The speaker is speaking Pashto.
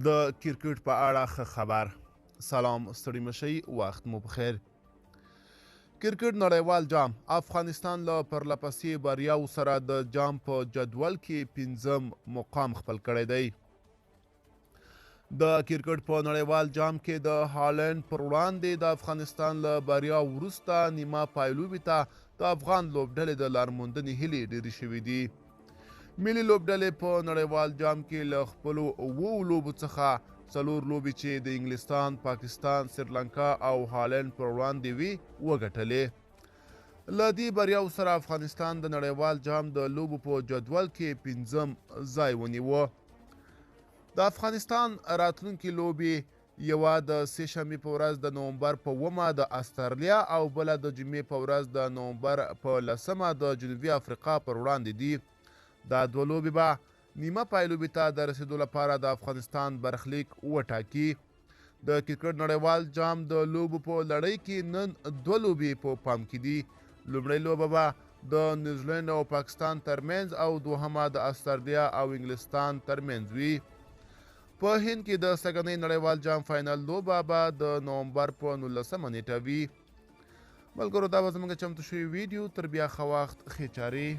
د کرکټ په اړه ښه خبر. سلام، ستړي مشئ، وخت مو پخیر. کرکټ نړیوال جام، افغانستان له پرلپسې بریاوو سره د جام په جدول کې پنځم مقام خپل کړی دی. د کرکټ په نړیوال جام کې د هالند پر وړاندې د افغانستان له بریا وروسته نیمه پایلوبې ته د افغان لوبډلې د لارموندنې هیلې ډېرې شوې دي. ملي لوبډلې په نړیوال جام کې له خپلو 7 لوبو څخه 4 لوبې چې د انګلستان، پاکستان، سریلانکا او هالند پر وړاندې وي وګټلې. له دې بریاوو سره افغانستان د نړیوال جام د لوبو په جدول کې پنځم ځای ونیو. د افغانستان راتلونکې لوبې یوه د سې شنبې په ورځ د نومبر په 7 د استرالیا او بله د جمعې په ورځ د نومبر په 10 د جنوبي افریقا پر وړاندې دي. دا 2 لوبې به نیمه پایلوبې ته د رسېدو لپاره د افغانستان برخلیک وټاکي. د کرکټ نړیوال جام د لوبو په لړۍ کې نن 2 لوبې په پام کې دي. لومړۍ لوبه به د نیوزلنډ او پاکستان ترمنځ او دوهمه د استرالیا او انګلستان ترمنځ وي. په هند کې د سږنۍ نړیوال جام فاینل لوبه به د نومبر په 19 نیټه وي. ملګرو، دا به زموږ چمتو شوې ویډیو. تر بیا ښه وخت، ښې چارې.